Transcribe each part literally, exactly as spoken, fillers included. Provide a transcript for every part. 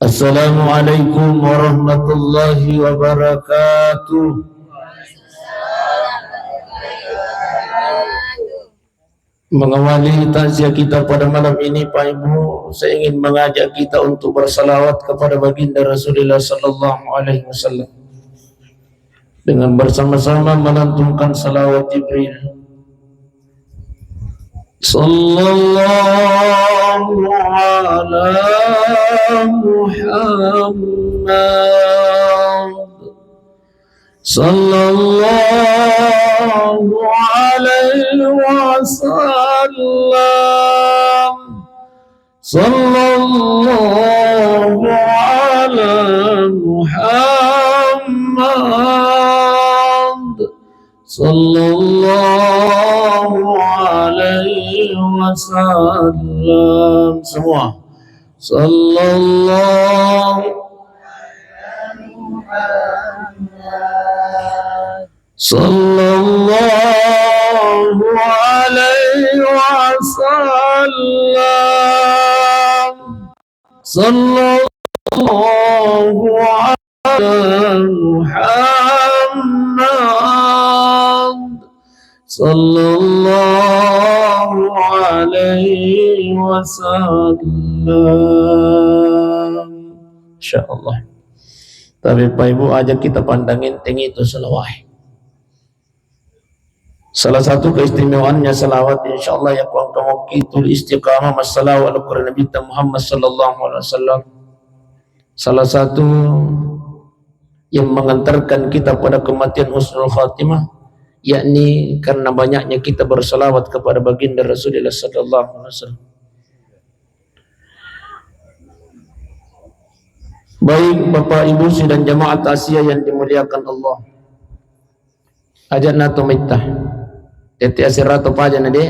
Assalamualaikum warahmatullahi wabarakatuh. Mengawali takziah kita pada malam ini, Pak Ibu, saya ingin mengajak kita untuk bersalawat kepada Baginda Rasulullah sallallahu alaihi wasallam dengan bersama-sama melantunkan salawat Jibril. Sallallahu ala Muhammad. Sallallahu alaihi wasallam. Sallallahu ala Muhammad. Sallallahu alaihi wasallam. Semua. Sallallahu Sallallahu alaihi wasallam. Sallallahu ala Muhammad. Sallallahu alaihi wasallam. Insyaallah. Tapi Pak Ibu, aja kita pandang enteng itu salawat. Salah satu keistimewaannya salawat, insyaallah, ya kuang kamu kitul istiqamah masalah wal Quran Nabi Muhammad sallallahu alaihi wasallam. Salah satu yang mengantarkan kita pada kematian husnul khatimah, yakni karena banyaknya kita bersalawat kepada baginda Rasulullah sallallahu alaihi wasallam. Baik, Bapak, Ibu, sidang jamaah takziah yang dimuliakan Allah. Aja' na to maitta. Tette asera to paja na, Dek.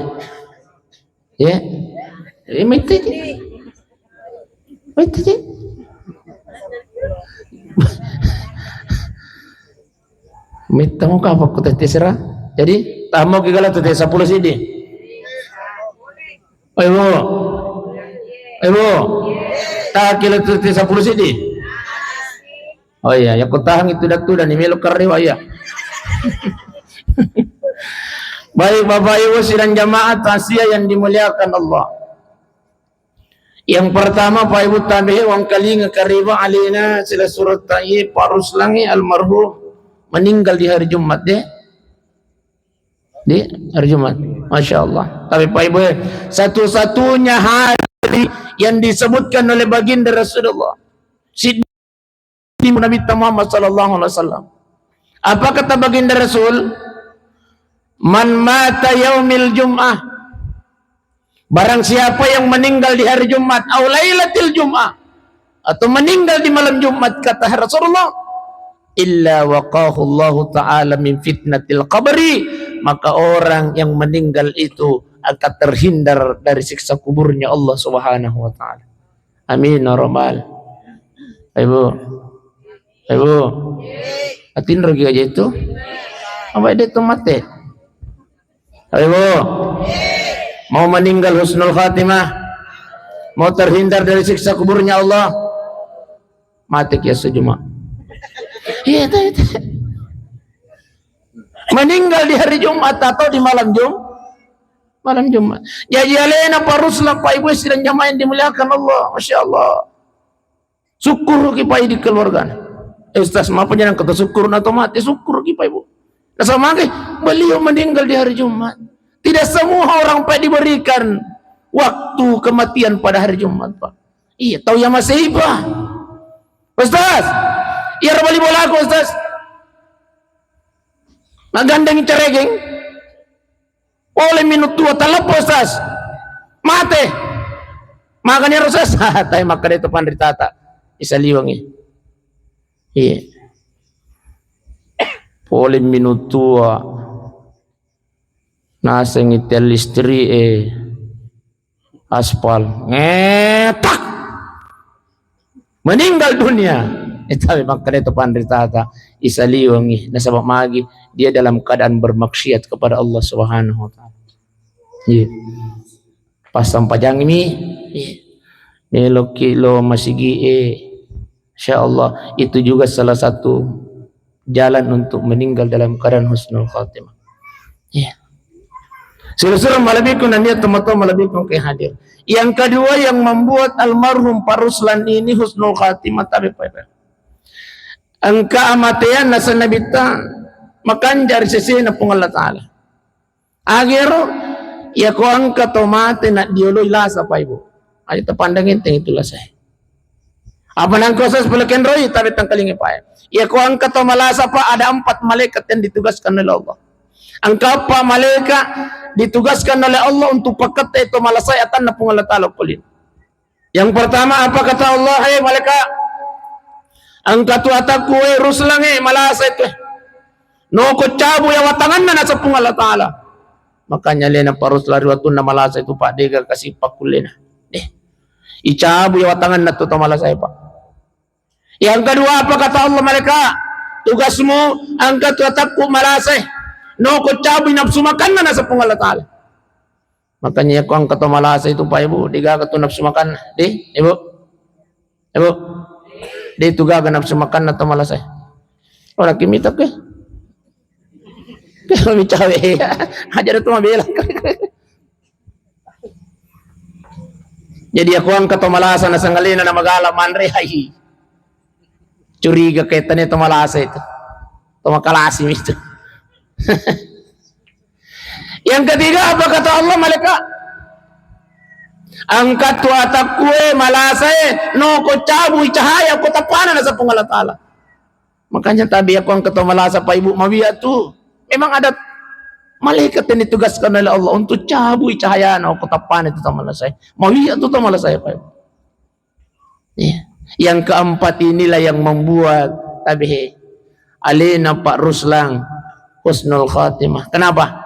Ye? Eh, maitta, Dek. Maitta, Dek. Maitta mo kapang ko tette asera. Jadi, tamo ki gala tette seppulo siddi. Oi, Bu. Oi, Bu. Taki lo tette seppulo siddi. Oh iya, ya kutahang itu datu dan melo karrewa ya. Baik, Bapak Ibu sidang jamaah takziah yang dimuliakan Allah. Yang pertama, Pak Ibu tabe wangkalinga kariba alena sila surat ta'i parus langi almarhum meninggal di hari Jumat, Dek. Di hari Jumat. Masya Allah. Tapi Pak Ibu, eh, satu-satunya hari yang disebutkan oleh baginda Rasulullah. Siddi Nabi Muhammad sallallahu alaihi wasallam. Apa kata baginda Rasul? "Man mata yaumil jum'ah." Barang siapa yang meninggal di hari Jumat, au lailatil jum'ah, atau meninggal di malam Jumat, kata Rasulullah, "illa waqahu Allahu ta'ala min fitnatil qabri," maka orang yang meninggal itu akan terhindar dari siksa kuburnya Allah Subhanahu wa taala. Amin ya rabbal. Ayo, Bu. Ayo, Bu. Atinro gi aja itu. Apa dia tu mate? Ayo, Bu. Mau meninggal husnul khatimah? Mau terhindar dari siksa kuburnya Allah? Mati kia sejuma. Iya, itu, itu. Meninggal di hari Jumat atau di malam Jum-, malam Jumat. Jadi alena paruslah, Pak Ibu sidang jamaah yang dimuliakan Allah. Masya Allah. Syukur ki, Pak, di keluarga. Eh, Ustaz, maaf, jangan kata syukur atau mati. Syukur ki, Pak Ibu. Nah, sama ke, beliau meninggal di hari Jumat. Tidak semua orang, Pak, diberikan waktu kematian pada hari Jumat, Pak. Iya, tahu yang masih, Pak. Ustaz, iya, bali bola aku, Ustaz. Nagandeng ceregeng. Pole minuttua taleppo, Ustaz. Mate. Makanya, Ustaz, tapi makkeda itu panritata. Isaliwangi. Iya. Pole minuttua. Nasengi tiang listrik, eh. Aspal. Ngetak. Meninggal dunia. Eh, tapi makkeda itu panritata. Isaliwangi. Nasaba magi dia dalam keadaan bermaksiat kepada Allah Subhanahu wa taala. Iya. Pas sampajang mi, iya. Meloki lo masigi, eh. Insya Allah, itu juga salah satu jalan untuk meninggal dalam keadaan husnul khatimah. Iya. Silessureng malebbiku nennia tomatoa malebbiku engka hadir. Yang kedua yang membuat almarhum Pak Ruslan ini husnul khatimah, tabe, Pak. Engka amateang naseng Nabitta makanja ri sesena Puang Allah Ta'ala. Agero, iyako engka to mate naddioloi lasa, Pak Ibu. Aja tapandang enteng itu lasa. Apa nangko ses pole kenroi, tabe tangkalingi, Pak. Iyako engka to malasa, Pak, ada empat malaikat yang ditugaskan oleh Allah. Engka empat malaikat ditugaskan oleh Allah untuk pakette to malasa atanna Puang Allah Ta'ala kulin. Yang pertama, apa kata Allah, "Hei malaikat, engka tu atakku, eh, Ruslang, eh, malasa itu. Noko cabu ya watanganna," naseng Puang Allah Ta'ala. Makanya alena Pak Ruslan ri wettunna malasa itu, Pak, dega kasi pakkullena. Eh, icabu ya watanganna tu to malasa, Pak. Yang kedua, apa kata Allah, malaikat, tugasmu engka tu atakku malasa, eh, noko cabu nafsu makanna, naseng Puang Allah Ta'ala. Makanya ko engka to malasa itu, Pak Ibu, degaga tu nafsu makan, di, Ibu? Ibu? Di tu gaga nafsu makan atau malasa? Orang kimita ke? Kalau micawe, ya. Aja tu mabela. Jadi ko engka to malasa naseng alena na magala manre, hai. Curiga kaitannya to malasa itu. To makalasi itu. Yang ketiga, apa kata Allah, malaikat? Engka tu atakku, eh, malasa, eh, noko cabui cahaya ko tappana, naseng Puang Allah Ta'ala. Makanya tabe ko engka to malasa, Pak Ibu, mawia tu. Memang ada malaikat yang ditugaskan oleh Allah untuk cabui cahaya ko tappana itu to malasa. Mawia tu to malasa, Pak Ibu. Iya. Yang keempat inilah yang membuat tabe alena Pak Ruslang husnul khatimah. Kenapa?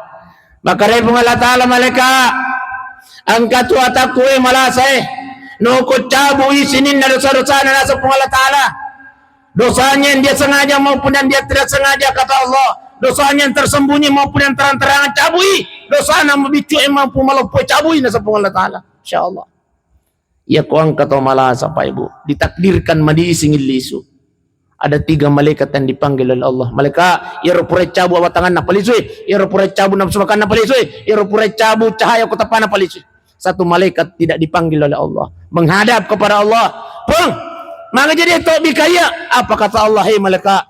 Maka Puang Allah Ta'ala, malaikat, engka tu atakku, eh, malasa, eh. Noko cabui sininna dosa-dosana, naseng Puang Allah Ta'ala. Dosanya yang dia sengaja maupun yang dia tidak sengaja, kata Allah. Dosanya yang tersembunyi maupun yang terang-terangan, cabui. Dosana mabiccu, eh, maupun maloppo, cabui, naseng Puang Allah Ta'ala. Insya Allah. Iya ko engka to malasa, Pak Ibu, ditakdirkan madising lisu. Ada tiga malaikat yang dipanggil oleh Allah. Malaikat, iyaro pura cabu awatanganna, palisui. Iyaro pura cabu nafsu makanna, palisui. Iyaro pura cabu cahaya ko tappana, palisui. Satu malaikat tidak dipanggil oleh Allah. Menghadap kepada Allah. Puang, maka jadi to bikaya. Apa kata Allah, hei malaikat?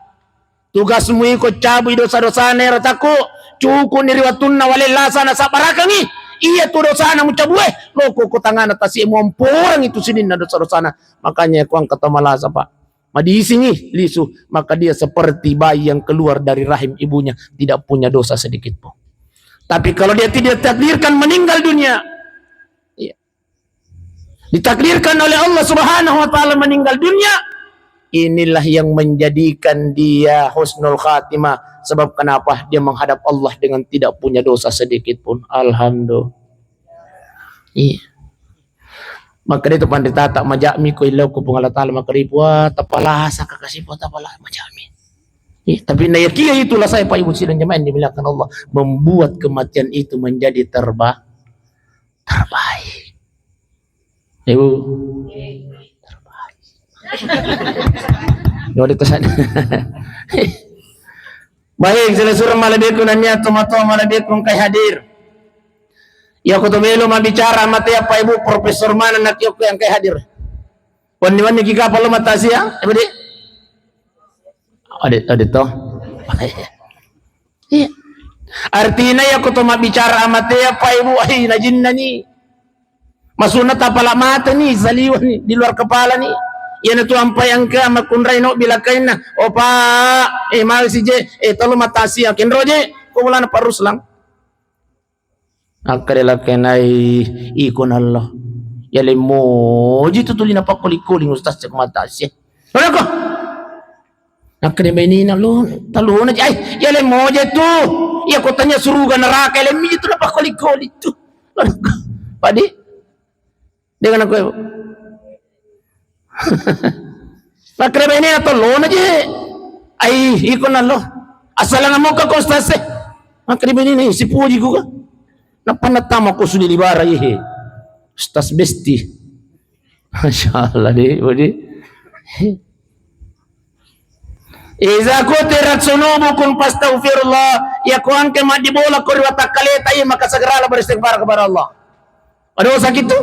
Tugasmu iko cabui dosa-dosana ero takku, cukuni ri wettunna wale lasa nasabbarakengi. Iya tu dosana mucabue, loko ko tangana tasi'e muamporangi tu sininna dosa-dosana. Makanya ko engka to malasa, Pak, madisingi lisu, maka dia seperti bayi yang keluar dari rahim ibunya, tidak punya dosa sedikit pun. Tapi kalau dia tidak takdirkan meninggal dunia, iya. Ditakdirkan oleh Allah Subhanahu wa Ta'ala meninggal dunia, inilah yang menjadikan dia husnul khatimah. Sebab kenapa? Dia menghadap Allah dengan tidak punya dosa sedikit pun. Alhamdulillah. Iya. Maka itu panritata majami ko illau ko Puang Allah Ta'ala, maka ribu, wah, tapalasa kakasipo, tapalasa majami. Iya, tapi nayakia itulah saya, Pak Ibu sidang jamaah yang dimuliakan Allah, membuat kematian itu menjadi terba-, terbaik. Ibu. Terbaik. Baik, silessureng malebbiku nennia tomatoa malebbiku engkai hadir. Iya ko to melo mabbicara matea Pak Ibu, profesor mana nak iya ko engkai hadir. Wenni-wenni ki kapang lo matasia, Ibu di? Ade, ade to. Iya. Artinya iya ko to mabbicara amatea Pak Ibu, ai, najinnani. Masuna tapala mata ni, saliweng ni, di luar kepala ni. Iyana tu ampai engka makkunrai no bilakainna. Oh Pak, eh, magi si je, eh, tolo matasia, kenro je, ko bolana Pak Ruslang. Akkeda lakkainna, iko nallo. Yaleng moji tu tuli napakkoli-koli ustaz cek matasia. Loloko. Akkeda bainena lo, talona ji. Ai, yaleng moji tu. Iya ko tanya suruga neraka, yaleng miji tu napakkoli-koli tu. Loloko. Padi. Dia kena kue. Makkeda bainena, tolona je. Ai, iko nallo. Assalangamokka ko ustaz e. Makkeda bainena, sipuji ku ka. Nappa natama ko suli libara, ihe. Ustaz Besti. Masya Allah deh, bodi. Iza kutirat sunubukum fastaghfirullah. Iya ko engka maddibola ko ri watakkaleta, iya maka segeralah beristighfar kepada Allah. Padosa kitu.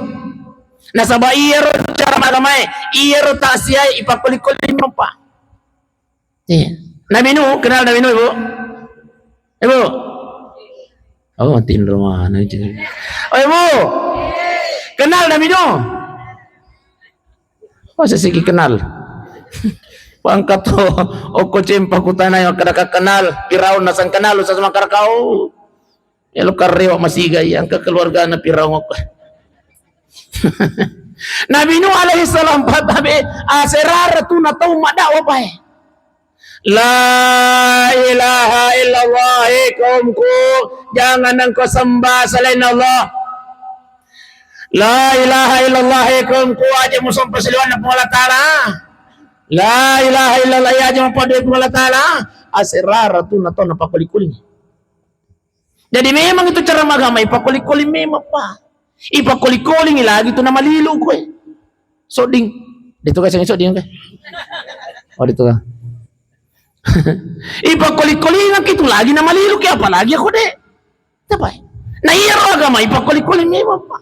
Nasaba iyaro cara magamae, iyaro taksiae ipakkoli-koli mempa. Iya. Nabi Nuh, kenal Nabi Nuh, Ibu? Ibu? Oh, tinro mana itu? Oh, Ibu? Kenal Nabi Nuh? Oh, sesiki kenal. Pangkat to, okko cempa kutana yang kada kenal, Firaun nasang kenal, usah sama kau. Elo karrewa masiga iya, engka keluargana Firaun okko. Nabi Nuh alaihi salam, patabe, aserara tu na tau maddakwah pae. La ilaha illallah, he kaumku, jangan engkau sembah selain Allah. La ilaha illallah, he kaumku, aja musompa saliwenna Puang Allah Taala. La ilaha illallah, ya aja mupaddue Puang Allah Taala. Aserara tu na tau napakkoli-koli. Jadi memang itu cara magama, ipakoli-koli memang, Pak. Ipakoli-koli lagi tu namalilu koe. Sodding. Dia tu kasih sodding, oke. Oh, dia tu. Ipakoli-koli itu lagi namalilu ke, apalagi aku deh. Apa? Nah, iya, agama ipakoli-koli memang, Pak.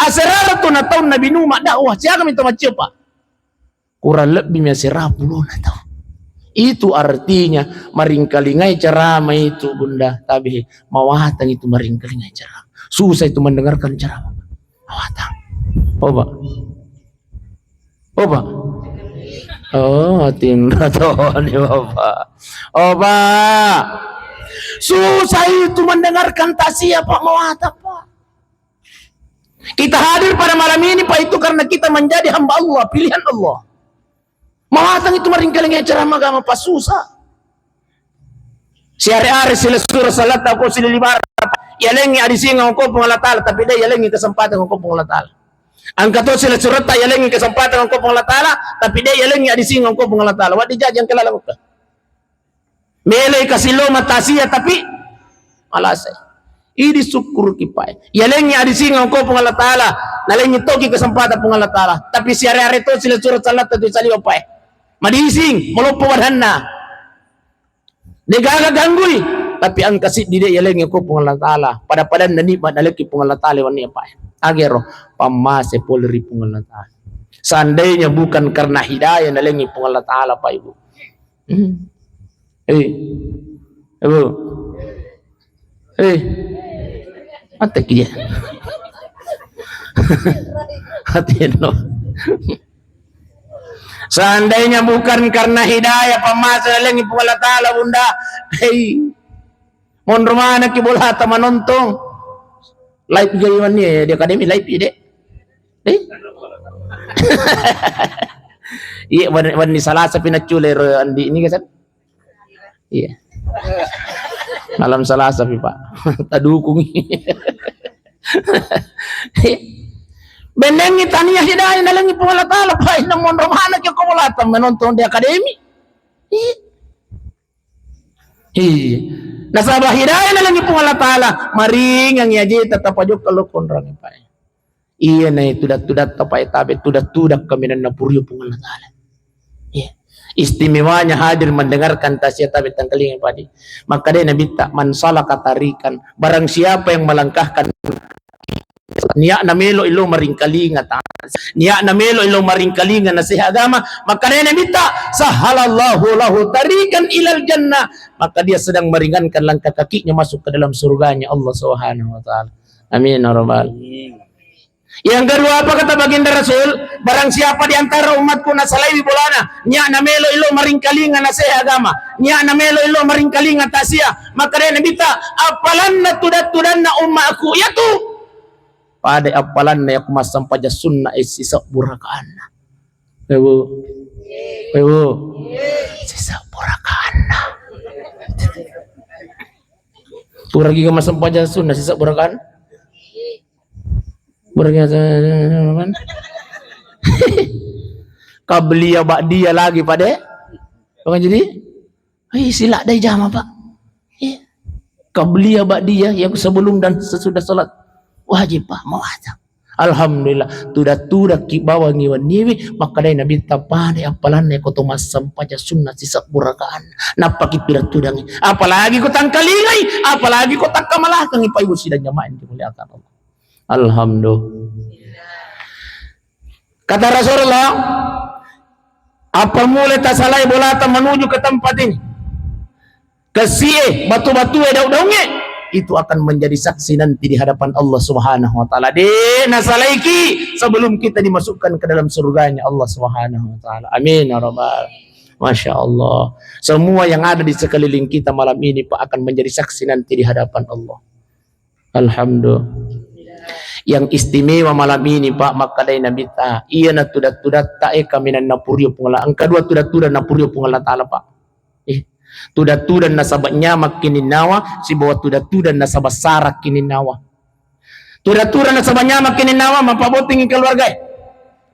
Aserara tu na tau Nabi Nuh maddakwah, siaga minta macam, Pak? Kurang lebbi mi asera pulona tau. Itu artinya maringkalingai ceramah itu, Bunda. Tabe, mawatang itu maringkalingai ceramah. Susah itu mendengarkan ceramah. Mawatang. Oba. Oba. Oh, tinro toni, Bapak. Oba. Susah itu mendengarkan taksiah, Pak, mawatang, Pak. Kita hadir pada malam ini, Pak, itu karena kita menjadi hamba Allah, pilihan Allah. Mawatang itu maringkalingai ceramah agama, Pak, susah. Siare-are sila sura salatta ko sila libara, yalengi adisingeng ko Puang Allah Taala, tapi de' yalengi kesempatan ko Puang Allah Taala. Engka to sila suratta yalengi kesempatan ko Puang Allah Taala, tapi de' yalengi adisingeng ko Puang Allah Taala. Waddi jaji engka laleng okka. Meloi kasi lo matasia tapi malasai. Idi sukkuruki pae. Yalengi adisingeng ko Puang Allah Taala, nalengi toki kesempatan Puang Allah Taala. Tapi siare-are to sila sura salatta tu saliwa pae. Madising, maloppo badanna. De' gaga ganggui, tapi engka siddi de' yalengi ko Puang Allah Taala. Pada-padanna nikmat naleki Puang Allah Taala wenni pae. Agero pammase pole ri Puang Allah Taala. Seandainya bukan karena hidayah nalengi Puang Allah Taala, Pak Ibu. Hmm. Eh. Ibu. Eh. Mate ki dia. Hati no. Seandainya bukan karena hidayah pammase nalengi Puang Allah Taala, Bunda. Hei. Monro manaki bolata manontong. Live gaiwanni di akademi live, Dek. Eh? Iya, wan-, wanni Salasa pi naccule ro Andi ini, kan? Iya. Malam Salasa pi, Pak. Tadukungi. Bennengngi tania hidayah nalengi Puang Allah Taala, Pak. Inna monro manaki ko bolata manontong di akademi. Iya. Iya. Nasaba hidayah nalengi Puang Allah Taala, maringangi ajeta tapajokka lo konrangi, Pak. Iya, nai tudat-tudatta, Pak, tabe tudat-tudat kaminanna purio Puang Allah Taala. Iya. Istimewanya hadir mendengarkan taksiah tabe tangkalinga padi. Maka dai Nabitta, "Man salaka tarikan," barang siapa yang melangkahkan niatna melo ilo maringkalinga ta-, niatna melo ilo maringkalinga nasihat agama, maka dai Nabitta, "Sahhalallahu lahu tarikan ilal jannah," maka dia sedang meringankan langkah kakinya masuk ke dalam surganya Allah Subhanahu wa Taala. Amin ya rabbal. Yang kedua, apa kata Baginda Rasul? Barang siapa di antara umatku nasalaiwi bolana, niatna melo ilo maringkalinga nasihat agama, niatna melo ilo maringkalinga taksiah, maka dai Nabitta, appalanna tudat-tudanna ummaku yatu pada appalanna yakko massempajang sunna e sisebbu rakaanna. Ewu. Ewu. Sisebbu rakaanna. Puraki ga massempajang sunna sisebbu rakaanna? Puraki ga-, qabliyah ba'diyah lagi, Pak, de'? Bukan jadi? Hei, sila dai jama, Pak. Iya. Qabliyah ba'diyah yang sebelum dan sesudah salat wajib, Pak, mawatang. Alhamdulillah, tudang-tudangki bawangngi wenniwi, makkedai Nabitta, "Pada appalanna ko to massempajang sunna sisebbu rakaat." Nappaki tudang-tudangngi. Apalagi ko tangkalingai, apalagi ko takkamalakangngi, Pak Ibu sidang jamaah yang dimuliakan Allah. Alhamdulillah. Kata Rasulullah, "Apa mulai tasalai bolata menuju ke tempat ini? Kesie, batu-batue, daung-daungnge, itu akan menjadi saksi nanti di hadapan Allah Subhanahu wa Ta'ala." De' nasalaiki sebelum kita dimasukkan ke dalam surganya Allah Subhanahu wa Ta'ala. Amin ya rabbal. Masya Allah. Semua yang ada di sekeliling kita malam ini, Pak, akan menjadi saksi nanti di hadapan Allah. Alhamdulillah. Yang istimewa malam ini, Pak, makkedai Nabitta, iyana tudang-tudatta e kaminang napurio Puang Allah. Engka dua tudang-tudang napurio Puang Allah Ta'ala, Pak. Eh, tudang-tudang nasaba nyamakki ninnawa, sibawa tudang-tudang nasaba sarakki ninnawa. Tudang-tudang nasaba nyamakki ninnawa, mappabottingi keluargae.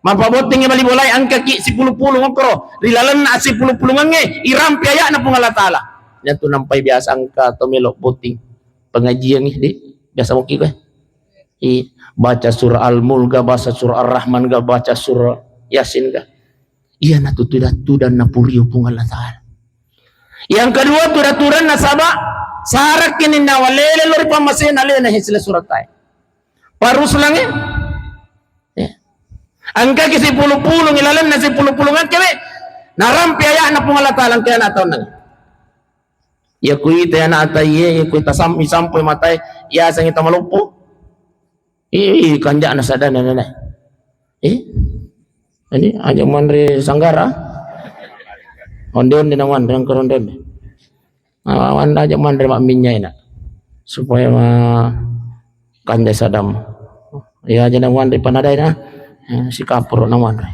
Mappabottingi bali bolae, engkaki sipulung-pulung okkoro. Ri lalenna sipulung-pulungengnge, irampe aya'na Puang Allah Ta'ala. Iyatu nampai biasa engka to melo botting. Pengajian ih, Dik. Biasa mokki koe. I, baca surah Al-Mulk ga, baca surah Ar-Rahman ga, baca surah Yasin ga. Iyanatu tudang-tudang napurio Puang Allah Ta'ala. Yang kedua, tudang-tudang nasaba sarakki ninnawa, lele lo ri pammasena, alena he sila surattae. Parus langi. Ya. Engkaki sipulung-pulung, ilalenna sipulung-pulung engkawe. Narampe aya'na Puang Allah Ta'ala, engka ana' taunna. Iya kuita ana'ta iye, iya kuita sam-, isampoi matae, yasengngi tamaloppo. Ih, ih, kanja'na sadana nana. Eh? Ini aja manre sanggara. Onde-onde na manre, angker onde-onde. Ah, wanda aja manre mak minyak enak. Supaya ma-, kanja sadam. Iya aja na manre panadai na. Eh, si kapur na manre.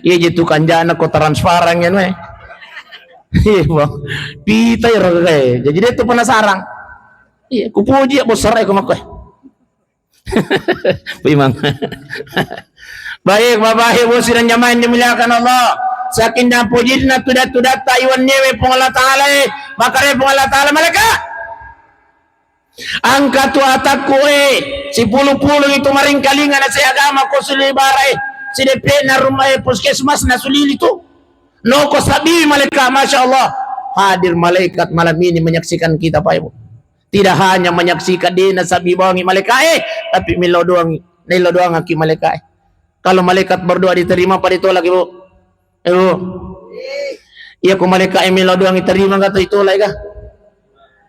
Iya je tu kanjana ko transparan kan, weh. Iya, Bang. Pita ya, Bang, eh. Jadi dia tu penasaran. Iya, ku puji ya, bos serai ku makkoi. Memang. Baik, Bapak Ibu sidang jamaah yang dimuliakan Allah. Saking dan pujinna tudat-tudat taiwan newe Puang Allah Ta'ala, eh. Makare Puang Allah Ta'ala, malaikat. Engka tu atakku, eh, sipulung-pulung itu maringkalinga na saya agama ko suli bara, eh, sidepe na rumah, eh, puskesmas na sulili tu. Noko sabi malaikat, Masya Allah. Hadir malaikat malam ini menyaksikan kita, Pak Ibu. Tidak hanya menyaksikan dia na sabi bawangi malaikat, eh, tapi milo doang, nilo doang aki malaikat, eh. Kalau malaikat berdoa diterima apa ditolak, Ibu? Ibu. Iya, ko malaikat e melo doang diterima, nggak tahu itu lagi kah?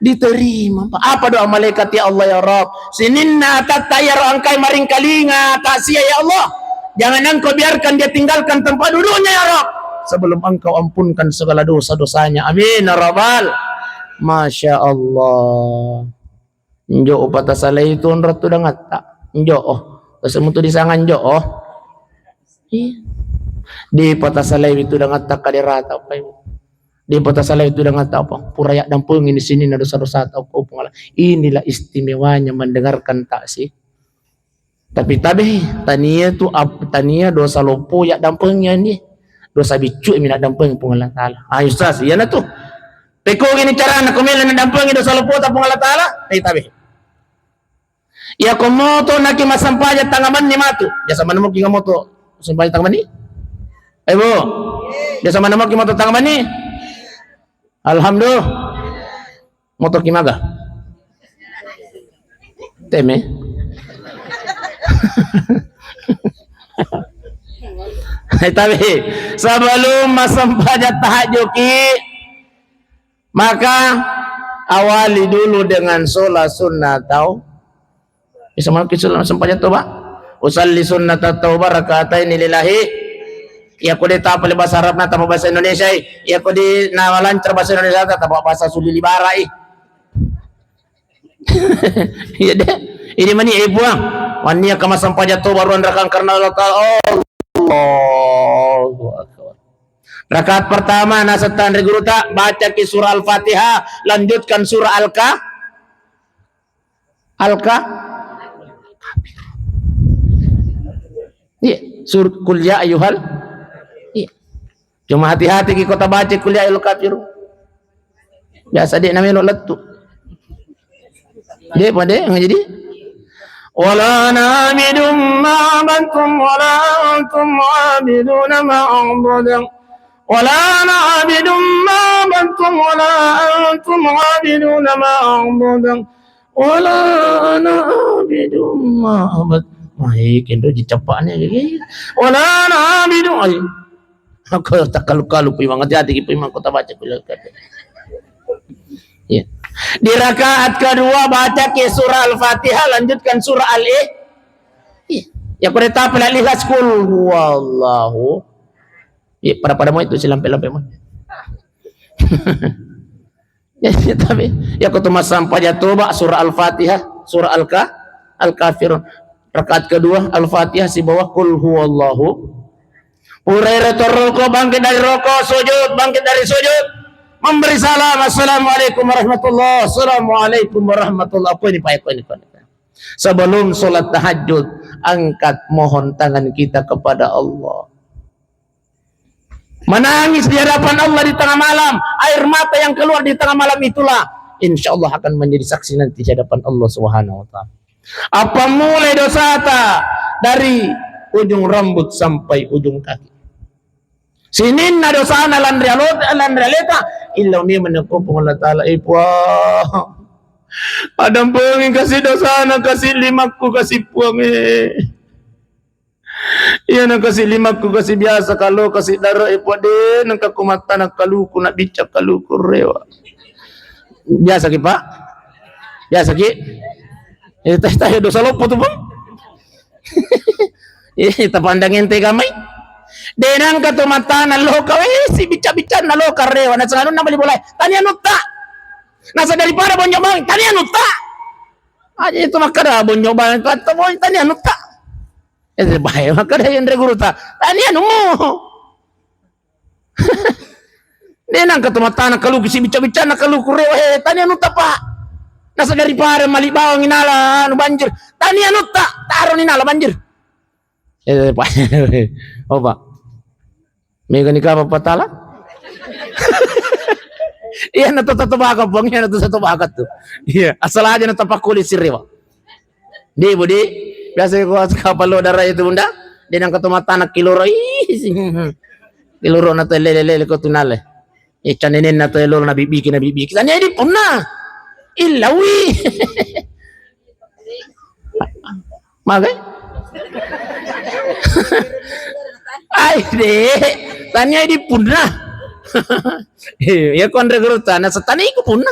Diterima, Pak. Apa doa malaikat? "Ya Allah, ya Rabb, sininna atatta iyaro engkai maringkalinga taksia, ya Allah. Jangan Engkau biarkan dia tinggalkan tempat duduknya, ya Rabb, sebelum Engkau ampunkan segala dosa-dosanya. Amin, ya Rabbal." Masya Allah. Njo upatasalai tu onrong tudangatta. Njo, oh. Terus mutu disanga njo, oh. Iya. Dipatasalai tudangatta kaderata, Pak Ibu. Dipatasalai tudangatta apa? Pura yaddampengi di sini na dosa-dosa tau ko Puang Allah. Inilah istimewanya mendengarkan taksi. Tapi tabe, tania tu ap-, tania dosa loppo yaddampengi andi. Dosa biccu mi naddampengi Puang Allah Ta'ala. Ah, Ustaz, iyana tu. Pekko gini carana ko melo naddampengi dosa loppo ta Puang Allah Ta'ala? Eh, tabe. Iya ko moto naki massempajang tangamanni matu. Biasa mana mungkin moto sempajang tangamanni? Eh, Bu. Biasa mana mungkin moto tangamanni? Alhamdulillah. Motoki maga? Teme. Hai, tapi sebelum massempajang tahajud ki, maka awali dulu dengan sholat sunnah tau Bisa maki sunnah sempajang toba. Usalli sunnata tauba rakataini lillahi. Iya ko de tapale bahasa Arab na tapa bahasa Indonesia i. Iya ko de na lancar bahasa Indonesia ta tapa bahasa Sulili Bara i. Iya de. Ini mani e Puang. Wani ka massempajang toba ruang rakang karena Allah Ta'ala. Allahu Akbar. Rakaat pertama naseng tanre guru ta, baca ki surah Al-Fatihah, lanjutkan surah Al-Ka-, Al-Ka-, Kafir. Iya, sur-, Qul ya ayyuhal. Iya. Cuma hati-hati ki ko tabaca Qul ya ayyuhal kafirun. Biasa de namelo lettu. De pa de, jadi. ولا أنا عابد ما عبدتم ولا أنتم عابدون ما أعبد. ولا أنا عابد ما عبدتم ولا أنتم عابدون ما أعبد. ولا أنا عابد ما عبدتم. Wah, eh, kendo ji capaknya, eh. ولا أنا عابد. Ayo. Aku takkalu-kalu, Pu Imang. Hati-hati, Pu Imang, kota baca, Pu Imang. Ya. Di rakaat kedua, baca ke surah Al-Fatihah, lanjutkan surah Al-, eh. Iya. Ya, kau dah tahu, Al-Ikhlas, Qul huwallahu. Iya, pada-pada mau itu, silampe-lampe mau. Ya, tapi, ya, kau tuh masa empat ya, coba surah Al-Fatihah, surah Al-Ka-, Al-Kafirun. Rakaat kedua, Al-Fatihah, si bawah, Qul huwallahu. Pura iro to roko, bangkit dari roko, sujud, bangkit dari sujud, memberi salam, "Assalamualaikum warahmatullah, assalamualaikum warahmatullah." Apa ini, Pak? Apa ini, Pak? Sebelum sholat tahajud, angkat mohon tangan kita kepada Allah. Menangis di hadapan Allah di tengah malam, air mata yang keluar di tengah malam itulah, insya Allah akan menjadi saksi nanti di hadapan Allah Subhanahu wa Ta'ala. Apa mulai dosata dari ujung rambut sampai ujung kaki. Sininna dosana lanri alota, lanri aleta, illa uni menekko Puang Allah Ta'ala, eh, Puang. Adampengi kasi dosana, kasi limakku, kasi Puang, eh. Iya na kasi limakku, kasi biasa kalo, kasi daro, eh, Puang, de, nengka ku mattana kaluku, na bicca kaluku rewa. Biasa ki, Pak? Biasa ki? Eh, teh, teh, dosa loppo tu, Bang. Eh, tapandang ente kamai. De nangka tu matana loka, eh, si bicca-biccanna loka rewa, na sengalunna bali bolai. Tania nutta. Nasa daripada bonyo bang, tania nutta. Aja itu makkada bonyo bang, kata boy, tania nutta. Eh, bae makkada yang guru ta. Tania nu. De nangka tu matana kaluku si bicca-biccanna kaluku rewa, eh, tania nutta, Pak. Nasa daripada mali bawang inala anu banjir. Tania nutta, taro ni nala banjir. Eh, Pak. Oh, Pak. Mega ni kapa patala? Iya na tu satu bakat, Bang. Iya na tu satu bakat tu. Iya, asal aja na tapakuli sirri, Pak. Di, Budi, biasa ko kapal lo darah itu, Bunda. Dia nang ketu matana kiloro. Ih, kiloro na tu lele-lele ko tunale. Eh, canenen na tu lolo na bibiki, na bibiki. Tania di punna. Illawi. Magai? Ai, de. Tania di punna. Eh, ya ko anre guru tana setani ku punna.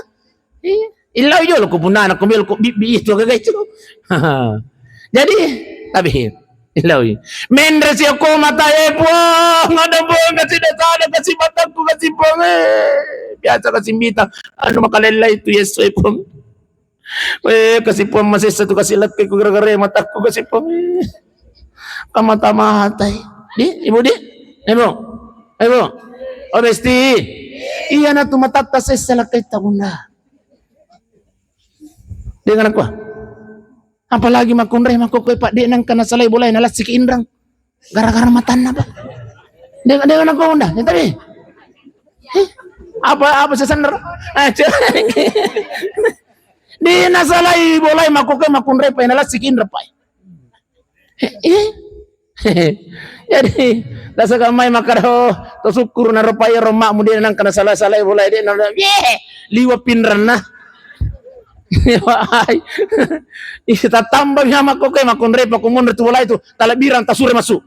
Iya. Illau jolo ku punna, na ku melo ku bibbi itu, gaga itu. Jadi, tapi illau. Menre si aku mata, eh, Puang, ada Puang, kasih dosana, kasih matakku, kasih Puang, eh. Biasa kasih bintang, anu makalella itu, Yesus, eh, Puang. Eh, kasih Puang masih satu, kasih laki ku gara-gara matakku, kasih Puang, eh. Kamata-matai. Di, Ibu, di? Ibu? Ibu? Oh, Besti? Iya, na tu matatta sessa laki ta, Bunda. Dengan aku. Apalagi makkunrai makkokkoi, Pak, de nangka nasalai bolai, nalassiki inrang. Gara-gara matanna, Pak. Dengan, dengan aku, Bunda. Yang tadi. Eh, apa, apa sesenner? Ah, cek. De nasalai bolai makkokkoi makkunrai, Pak, nalassiki inrang, Pak. Eh, jadi, rasa kamai makkada, oh, to sukkuru na rupai ro makmu de nangka nasalai-salai bolai de na, ye, liwa pinranna. Ih, tatamba mi makkokkoi makkunrai, pakkumonro tu bolai tu, talebirang tasure masuk.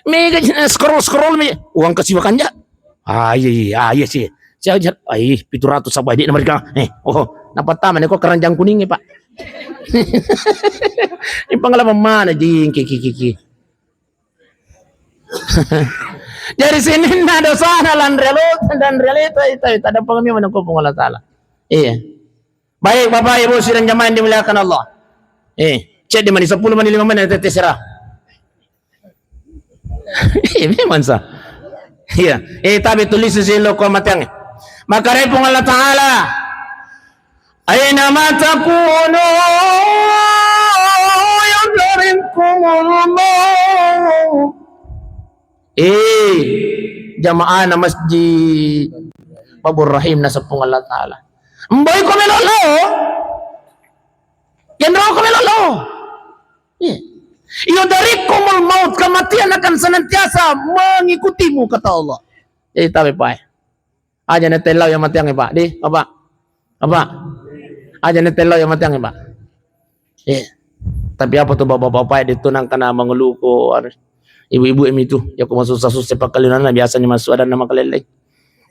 Mega scroll-scroll mi, uang kasiwa kanja. Ah, iya, iya, ah, iya sih. Saya jar, ai, pitu ratus apa, de na mereka. Eh, oh, na pertama ni ko keranjang kuning, Pak. Ini pengalaman mana, jing, ki, ki, ki, ki. Jadi sininna dosana lanre lo, dan realita itu, itu ada pengamis mana ko Puang Allah Ta'ala. Iya. Baik, Bapak, Ibu, sidang jamaah yang dimuliakan Allah. Eh, cek di mana, sepuluh menit, lima menit, terserah. Iya, memang sa. Iya. Eh, tapi tulis si lo ko mateng. Maka repung Allah Ta'ala. Aina ma takunu yudrikumul maut. Eh, jamaah na masjid Babur Rahim na sepung Allah Ta'ala. Mboi ko melo lao. Yang roko melo lo. Iya. Yudrikkumul maut, kematian akan senantiasa mengikutimu, kata Allah. Jadi tabe pae. Aja na tellau yang matiang, Pak. Di, Bapak. Bapak. Aja na tellau yang matiang, Pak. Iya. Tapi apa tuh bapak-bapak itu nang kena mengeluh ko, anu, ibu-ibu em itu, ya, aku masuk susah-susah pakalunana biasanya masuk ada nama keleleng.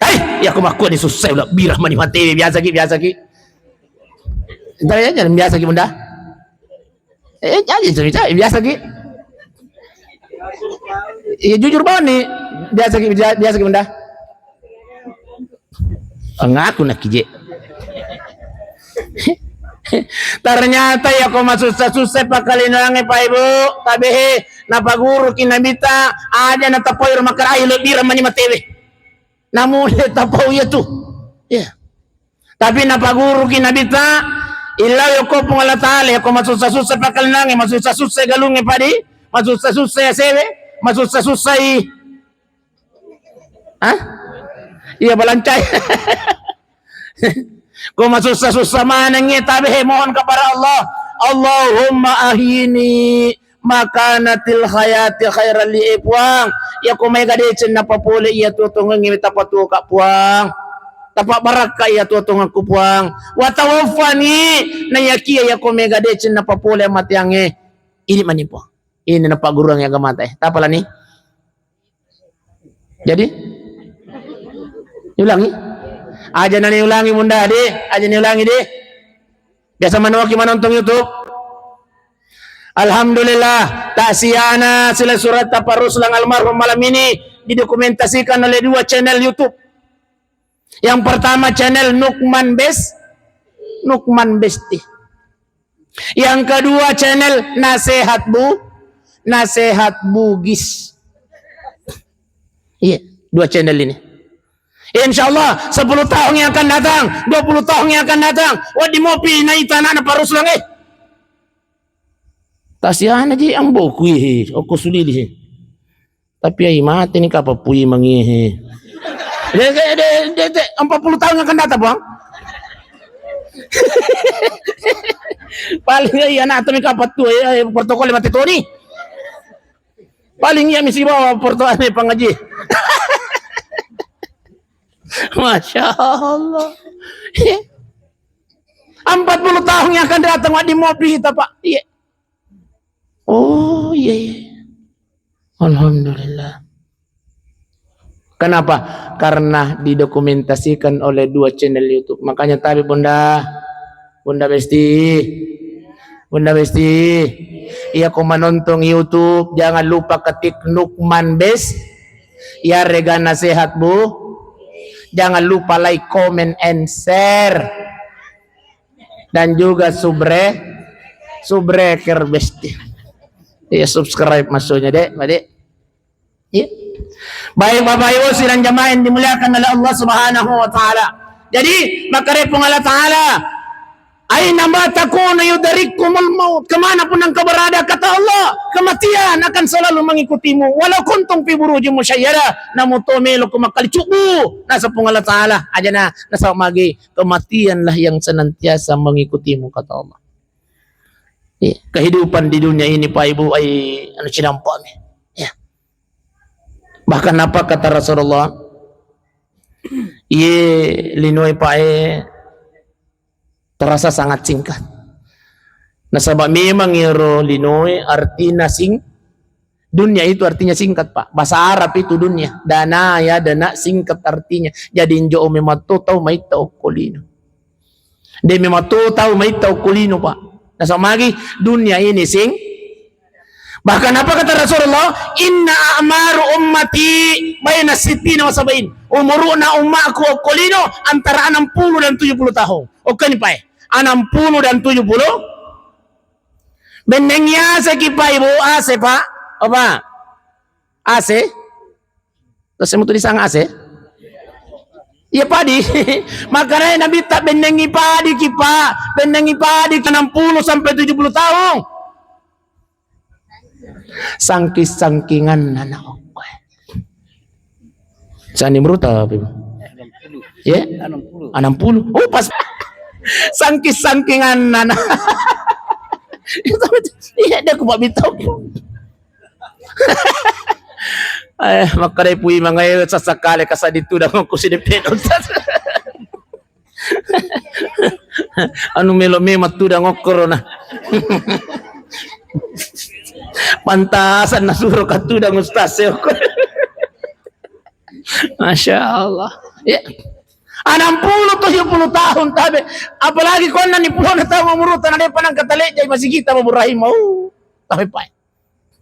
Hei, ya, aku makku ni susah udah birah mani mati biasa ki, biasa ki. Entar ya, jangan biasa ki, Bunda. Eh, jadi cerita biasa ki. Iya, jujur banget nih. Biasa ki, biasa, biasa ki, Bunda. Ngaku nak kije. Ternyata ya ko masussa-sussa pakalinoangnge, Pak Ibu, tabehe, napaguruki Nabitta, aja natapau ro makkeda, "Ai, lebbi ramani matewe." Namu le tapau iya tu. Iya. Tapi napaguruki Nabitta, illau yako Puang Allah Taala, yako masussa-sussa pakalinoangnge, masussa-sussa galungnge padi, masussa-sussa asewe, masussa-sussa i Hah? Iya, balancai. Ko masussa-sussa manengngi, tabe, mohon kepada Allah. Allahumma ahyini makanatil hayati khairan li, eh, Puang. Iya ko mega deceng napapole iya tuo tongengnge, tapatuo ka, Puang. Tapa barakka iya tuo tongengku, Puang. Wa tawaffani, na yakia iya ko mega deceng napapole amateangnge. Ini mani, Puang. Ini napagguruang agamata, eh. Tapalani? Jadi? Diulangi? Aja nani ulangi, Bunda, di. Aja ni ulangi, di. Biasa manoki manontong YouTube. Alhamdulillah, taksiana sila surat Taparuslang almarhum malam ini didokumentasikan oleh dua channel YouTube. Yang pertama channel Nukman Bes, Nukman Besti. Yang kedua channel Nasehat Bu, Nasehat Bugis. Iya, dua channel ini. Insya Allah, sepuluh tahun yang akan datang, dua puluh tahun yang akan datang, wedding mopi naita anakna Paruslang, eh. Taksiana ji amboku, eh, okko sulili, eh. Tapi ai mate ni kapang pui mangihe. De, de, de, de, de, empat puluh tahun yang akan datang, Bang. Paling iya anak tu mi kapang tu, eh, protokol mati toni. Paling iya misi bawa protokol ni pangaji. Masya Allah. Empat puluh tahun yang akan datang, wedding mopi kita, Pak. Iya. Oh, iya, iya. Alhamdulillah. Kenapa? Karena didokumentasikan oleh dua channel YouTube. Makanya tabe, Bunda. Bunda Besti. Bunda Besti. Iya, ko manontong YouTube, jangan lupa ketik Nukman Bes. Iya, rega Nasehat Bu. Jangan lupa like, comment, and share. Dan juga subre, subreker Besti. Iya, subscribe maksudnya, Dek, Pak, Dek. Iya. Baik, Bapak Ibu sidang jamaah yang dimuliakan oleh Allah Subhanahu wa Ta'ala. Jadi, makkeda Puang Allah Ta'ala, "Aina ma takunu yudrikkumul maut." Kemanapun engkau berada, kata Allah, kematian akan selalu mengikutimu. "Walau kuntum fi burujin musyayyada." Namu to melo ko makkali cubbu. Naseng Puang Allah Ta'ala, ajana nasaba magi kematianlah yang senantiasa mengikutimu, kata Allah. Iya, kehidupan di dunia ini, Pak Ibu, ai, anu, cinampa mi. Ya. Bahkan apa kata Rasulullah? Iye linoe, Pak, eh, terasa sangat singkat. Nasaba memang iyaro linoe artina sing-, Dunia itu artinya singkat, Pak. Bahasa Arab itu dunia. Dana ya, dana singkat artinya. Jadi injo memang to tau maitta okko lino. De memang to tau maitta okko lino, Pak. Nasaba magi dunia ini sing-, bahkan apa kata Rasulullah? "Inna a'maru ummati baina sittina wa sab'in." Umuruna ummaku okko lino antara enam puluh dan tujuh puluh tahun. Oke ni, Pak. Enam puluh dan tujuh puluh. Bennengngi ase ki, Pak, Ibu, ase, Pak. Apa? Ase? Terus mutu disanga ase? Iya, padi. Makanya Nabi tak bennengngi padi ki, Pak. Bennengngi padi ki enam puluh sampai tujuh puluh tahun. Sangking-sangkinganna na okkoe. Sani meruta, Pak Ibu? Ya? Enam puluh. Enam puluh. Oh, pas. Sangking-sangkinganna na. Iya, dia ku pabbitau. Eh, makkedai pui mangae sassakale kasadi tudang okko sideppe dosa. Anu melo memang tudang okkoro na. Pantasan nasuro ka tudang ustaz e okkoro. Masya Allah. Ya. Enam puluh, tujuh puluh tahun tabe. Apalagi konna ni pulona taung umuruta na depa nangka talejjai masigita Ibrahim. Oh, tabe pai.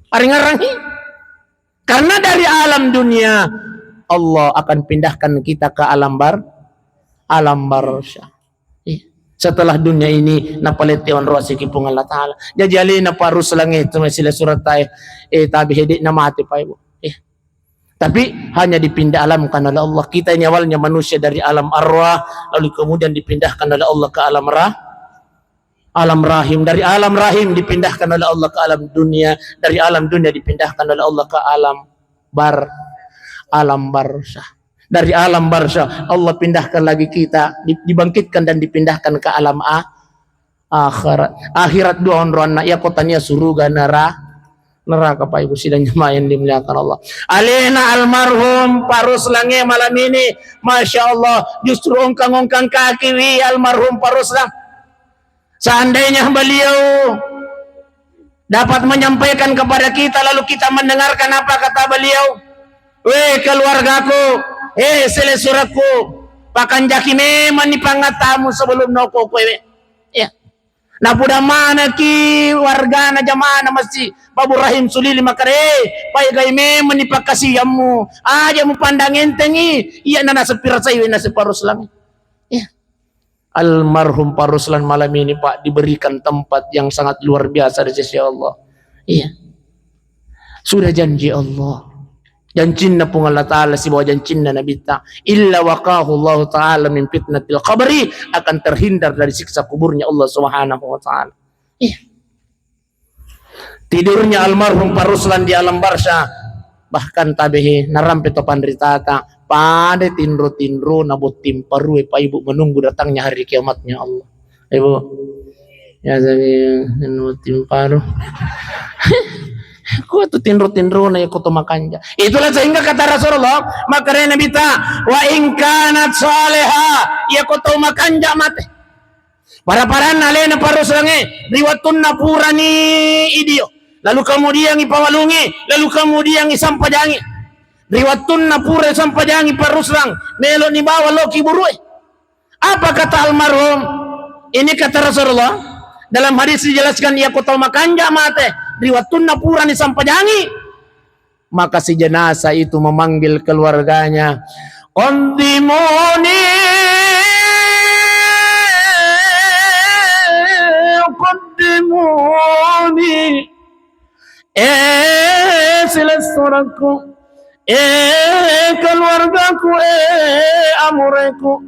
Aringarangi. Karena dari alam dunia, Allah akan pindahkan kita ke alam bar-, alam barzah. Iya. Setelah dunia ini, napalette onroasiki Puang Allah Ta'ala. Jaji alena Pak Ruslange itu masih surat tai, eh, tabi hede na mate, Pak Ibu. Iya. Tapi hanya dipindah alamkan oleh Allah. Kita ini awalnya manusia dari alam arwah, lalu kemudian dipindahkan oleh Allah ke alam rah-, alam rahim. Dari alam rahim dipindahkan oleh Allah ke alam dunia. Dari alam dunia dipindahkan oleh Allah ke alam bar-, alam barzah. Dari alam barzah, Allah pindahkan lagi kita, di-, dibangkitkan dan dipindahkan ke alam a-, akhirat. Akhirat dua onroanna, iya kotania suruga nera-, neraka, Pak Ibu sidang jamaah yang dimuliakan Allah. Alena almarhum Pak Ruslange malam ini, Masya Allah, justru ongkang-ongkang kaki wi almarhum Pak Ruslang. Seandainya beliau dapat menyampaikan kepada kita, lalu kita mendengarkan apa kata beliau, "Weh keluargaku, eh selesurakku, pakanjaki memang ni pangattamu sebelum noko kowe." Ya. Napuda manaki wargana jamaah masjid Pak Burahim Sulili makare, "Pai gai memang ni pakkasiammu, aja mu pandang entengi, iya na nasepirasai we naseppa Ruslang." Ya. Almarhum Pak Ruslan malam ini, Pak, diberikan tempat yang sangat luar biasa di sisi Allah. Iya. Sudah janji Allah. Jancinna Puang Allah Ta'ala sibawa jancinna Nabitta. Illa waqahu Allah Ta'ala min fitnatil qabri, akan terhindar dari siksa kuburnya Allah Subhanahu wa Ta'ala. Iya. Tidurnya almarhum Pak Ruslan di alam barzah, bahkan tabehe narampe to panritata, pada tinro-tinro na botting parue, Pak Ibu, menunggu datangnya hari kiamatnya Allah. Ibu, ya sabi botting paru. Kuatu tinro-tinro na iko to makanja. Itulah sehingga kata Rasulullah, makanya Nabi ta, "Wa in kanat saleha," iya ko tau makanja mate. Para-paranna alena Pak Ruslange, ri wettunna purani idio, lalu kemudian ipawalungi, lalu kemudian isampajangi. Ri wettunna pura isampajangi Pak Ruslang, melo ni bawa loki burue. Apa kata almarhum? Ini kata Rasulullah, dalam hadis dijelaskan, iya ko tau makanja mate, ri wettunna purani sampajangi. Maka si jenazah itu memanggil keluarganya, "Qaddimuni, qaddimuni." Eh, silessurekku, eh, keluargaku, eh, amureku.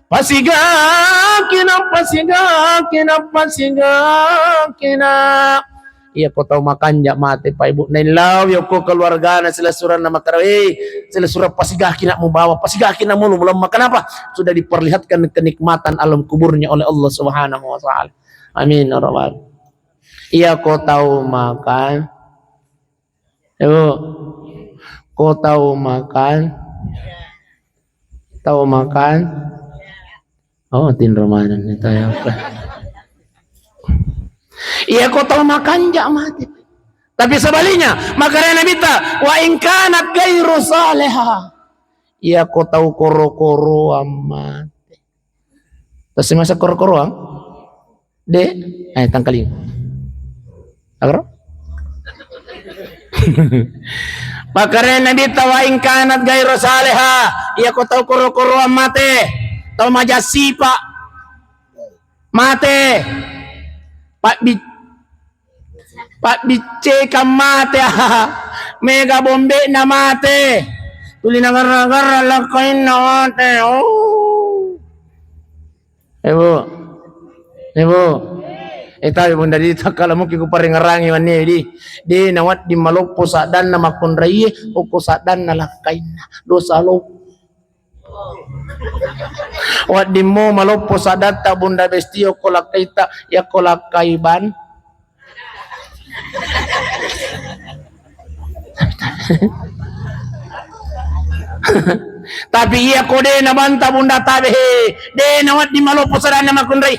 Pasigakina, pasigakina, pasigakina. Iya ko tau makanja mate, Pak Ibu. Naillau yokko keluargana silessurenna makkeda, "Eh, silessureng pasigakina mubawa, pasigakina mulu mulemma." Kenapa? Sudah diperlihatkan kenikmatan alam kuburnya oleh Allah Subhanahu wa Ta'ala. Amin ya rabbal. Iya ko tau makan. Ibu, ko tau makan? Tau makan? Oh, tinro maneng ni tau apa? Iya ko tau makanja mate. Tapi sebaliknya, makanya Nabi ta, "Wa in kanat ghairu saleha." Iya ko tau koro-koroang mate. Terus masa koro-koroang? De, eh, tangkaling. Agaro? Pakare Nabi ta, "Wa in kanat ghairu saleha," iya ko tau koro-koroang mate, tau maja sipa mate, pabbi-, pabbiccekang mate, mega bombe'na mate, tuli nagarra-garra lakkainna mate. Oh. Ibu, Ibu, eh, tabe Bunda, di takkala muki ku parengngerangi wenni di, de nawedding maloppo saddanna makkunraie, okko saddanna lakkainna. Dosa loppo. Weddingmo maloppo saddatta Bunda Besti okko lakkaita, yakko lakkai ban-, Tapi iya ko de' nabanta bunda tabe he, de' nawedding maloppo sadanna makkunrai,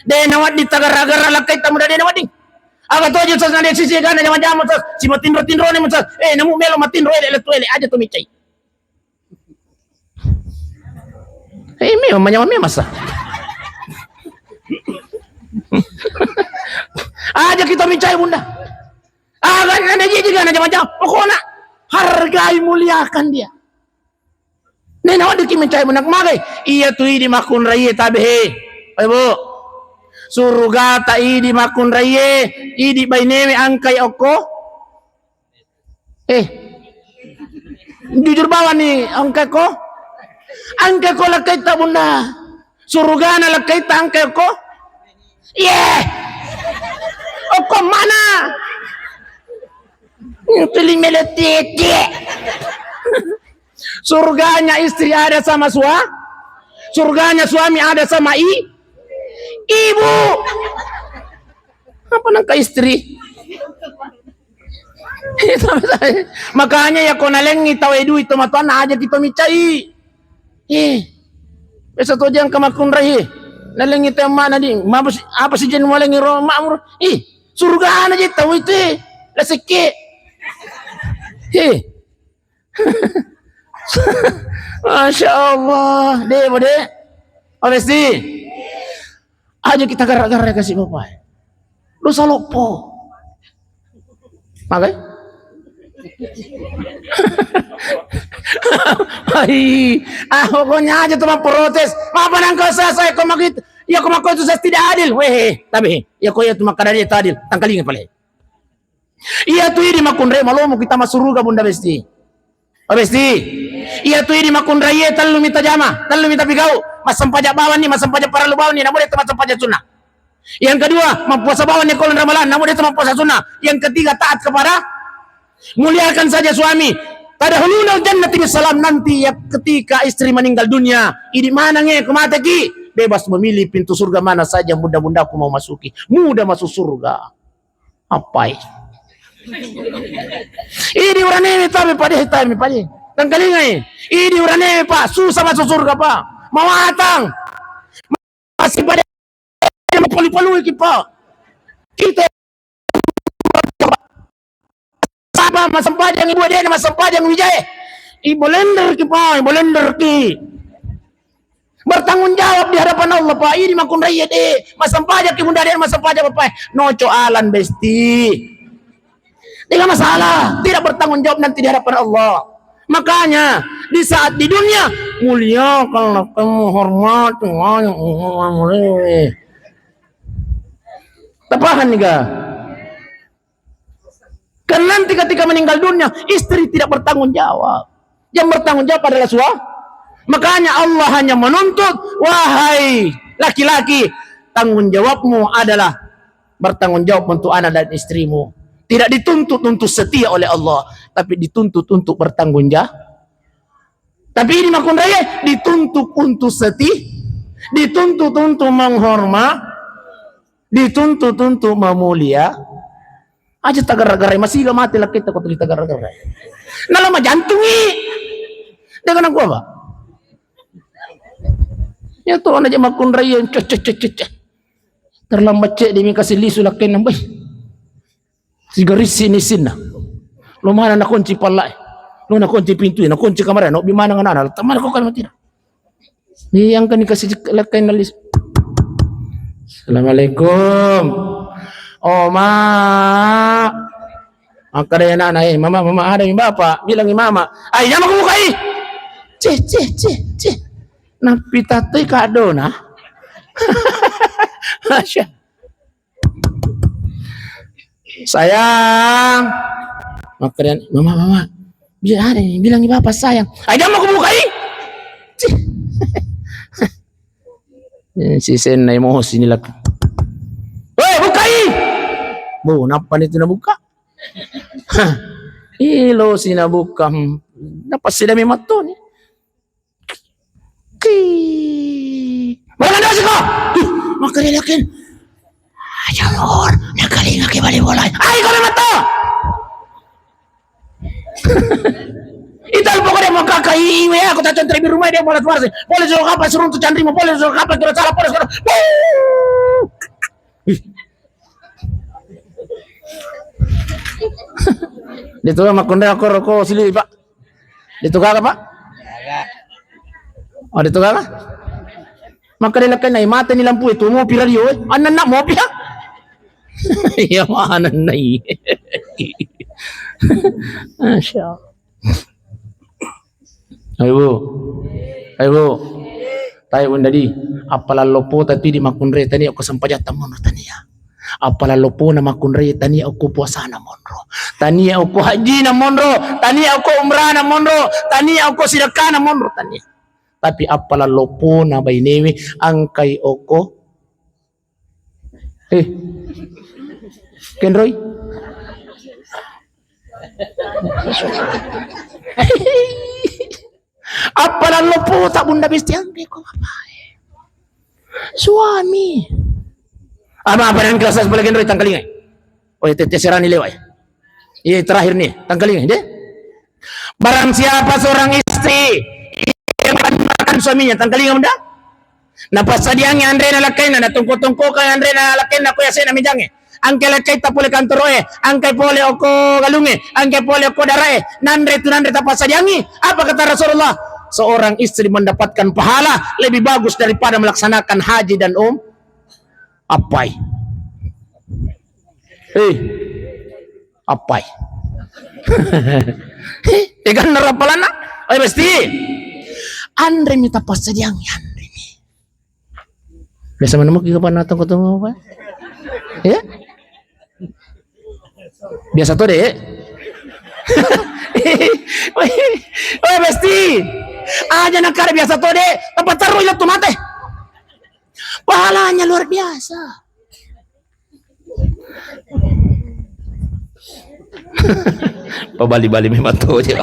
de' nawedding tagarra-garra lakkaita bunda, de' nawedding. Aga toje sas nade sisi gana jama-jama sas, si matinro-tinrone sas, eh, namu melo matinro ele' lettu ele' aja to micai. Eh, memang nyawa memang sah. Aja kita micai bunda. Ah, kan ada dia juga anak jama-jama. Pokoknya hargai, muliakan dia. Nena wadiki micai bunda magai. Iya tu idi makkunraie tabe he. Ayo bu. Surugata idi makkunraie, idi bainewe angkai okko. Eh, jujur bawani, angkai ko? Angkai ko lakkaita bunda? Surugana lakkaita angkai ko? Ye. Okko mana? Pilih meletete. Surganya istri ada sama sua-, surganya suami ada sama i-, ibu. Apa nangka istri? Makanya iya ko nalengngi tau e dui tomatoanna aja kita micai. Eh, biasa to jang kamakkunrai. Nalengngi tau mana di, apa si, apa si jen mualengngi ro makmur. Ih, surgana je tau itu. Lasekke. Eh. Masya Allah, de' bo de'. Oh, besti. Aja kita gara-gara kasih bapak. Dosa loppo. Magai? Hai, ah, pokoknya aja tu memprotes. Apa nangka saya, saya kok begitu? Ya kok itu saya tidak adil. Weh, tapi ya kok ya tu makkada de' adil. Tangkalinga pale. Iya tu idi makkunrai malomo kita masuruga bunda besti. Oh, besti. Iya tu idi makkunrai tellu mita jama, tellu mita pigau. Massempajang bawang ni, massempajang parallu bawang ni, namu de' massempajang sunnah. Yang kedua, mappuasa bawang ni ko uleng Ramalang, namu de' mappuasa sunnah. Yang ketiga, taat kepada, muliakan saja suami. Tadkhulunal jannata bis salam, nanti ya ketika istri meninggal dunia, idi maneng e ko mateki, bebas memilih pintu surga mana saja bunda-bundaku mau masuki. Mudah masuk surga. Appai. Idi uranewe tabe pade tabe pade. Tangkalingai. Idi uranewe pa susah masuk surga pa. Mawatang. Masih pada palu-palui ki pa. Kita saba massempajang ibu de' massempajang wijae. Ibu lender ki pa, ibu lender ki. Bertanggung jawab di hadapan Allah, Pak. Ini makkunrai de', massempajang ki bunda de', massempajang bapak. Noco alan besti. Tidak masalah, tidak bertanggung jawab nanti di hadapan Allah. Makanya di saat di dunia muliakanlah kamu, hormati. Tapahan nih ga? Karena nanti ketika meninggal dunia, istri tidak bertanggung jawab. Yang bertanggung jawab adalah suami. Makanya Allah hanya menuntut, wahai laki-laki, tanggung jawabmu adalah bertanggung jawab untuk anak dan istrimu. Tidak dituntut untuk setia oleh Allah, tapi dituntut untuk bertanggung jawab. Tapi ini makkunrai dituntut untuk setia, dituntut untuk menghormat, dituntut untuk memulia. Aja tagarra-garrai, masiga mate lakketta ko tuli tagarra-garrai. Nala majantungi. Dia kena gua, Pak. Ya to, aja makkunrai yang cek, cek, cek, cek, cek. Terlambat cek demi kasih lisu lakkenna, boy. Sigarissi ni sinna. Lo mana nakunci pallai. Lo nakunci pintu, nakunci kamar, no bi mana ngana, tamar kok kan mati. Iya, engka ni kasih lekkain nalis. Assalamualaikum. Oh, ma. Makkeda anakna, "Eh, mama, mama, ada mi bapak." Bilang mama, "Ai, jangan kau bukai." Cih, cih, cih, cih. Nappi tattoi kadona. Masya. Sayang. Makkeda, "Mama, mama, bilang ada ni, bilang ni bapak sayang." "Ai, jangan kau bukai." Cih. Eh, si Senna emosi ni lak. "Woi, bukai!" Bo, nappa ni tu nabuka? Hah. Ilo si nabuka. Hmm. Nappa sida memang tu ni. Ki. Mana dah sih kau? Duh, makkeda yakin. Aja lor, nakalinga ke bali bola. Ai, kau memang tu. Ita pokoknya mau kakak iwe aku tak cantri di rumah dia malas malas. Boleh suruh apa suruh tuh cantri mau boleh suruh apa kira salah boleh suruh. Dia tuh makunde aku rokok sili, Pak. Dia tuh kakak, Pak. Oh, dia tuh kakak. Maka dia lekai nai mata ni lampu itu mau pira dio, eh. Anak-anak mau pira. Iya, mana nai. Masya Allah. Ayo, Bu. Ayo, Bu. Tae, Bu, ndadi. Appalallopo tapi di makkunrai tania ko sempajatta monro tania. Appalallapo na makkunrai tania ko puasana monro. Tania ko hajjina monro. Tania ko umrana monro. Tania ko sidekkana monro. Tania. Tapi appalallapo na bainewe angkai oko Eh. Kenroi. Appalallopo ta Bunda Besti angke ko apa? Suami. Apa apa yang kelas boleh kenroi tangkalingai. Oh, tete serani lewai. Iya, terakhir nih, tangkalingai deh. Barang siapa seorang istri yang makan suaminya, tangkalinga menda? Napassadiangi anrena lakkainna, natongko-tongkokang anrena lakkainna ko yasena mejangnge. Angke lakkaitta pole kantoroe, angke pole oko galungnge, angke pole oko darae, nanre tu nanre tapassadiangi. Apa kata Rasulullah? Seorang istri mendapatkan pahala lebih bagus daripada melaksanakan haji dan um, appai. Eh, appai. Eh, eganna rappalanna? Eh, pasti. Anre mi tapassadiang, anre mi. Biasa menemuki kapan natong ketemu apa? Ya? Biasa tuh deh. Oh, pasti. Aja nakar biasa tuh deh. Tempat terus itu mate. Pahalanya luar biasa. Pabali-bali memang to je.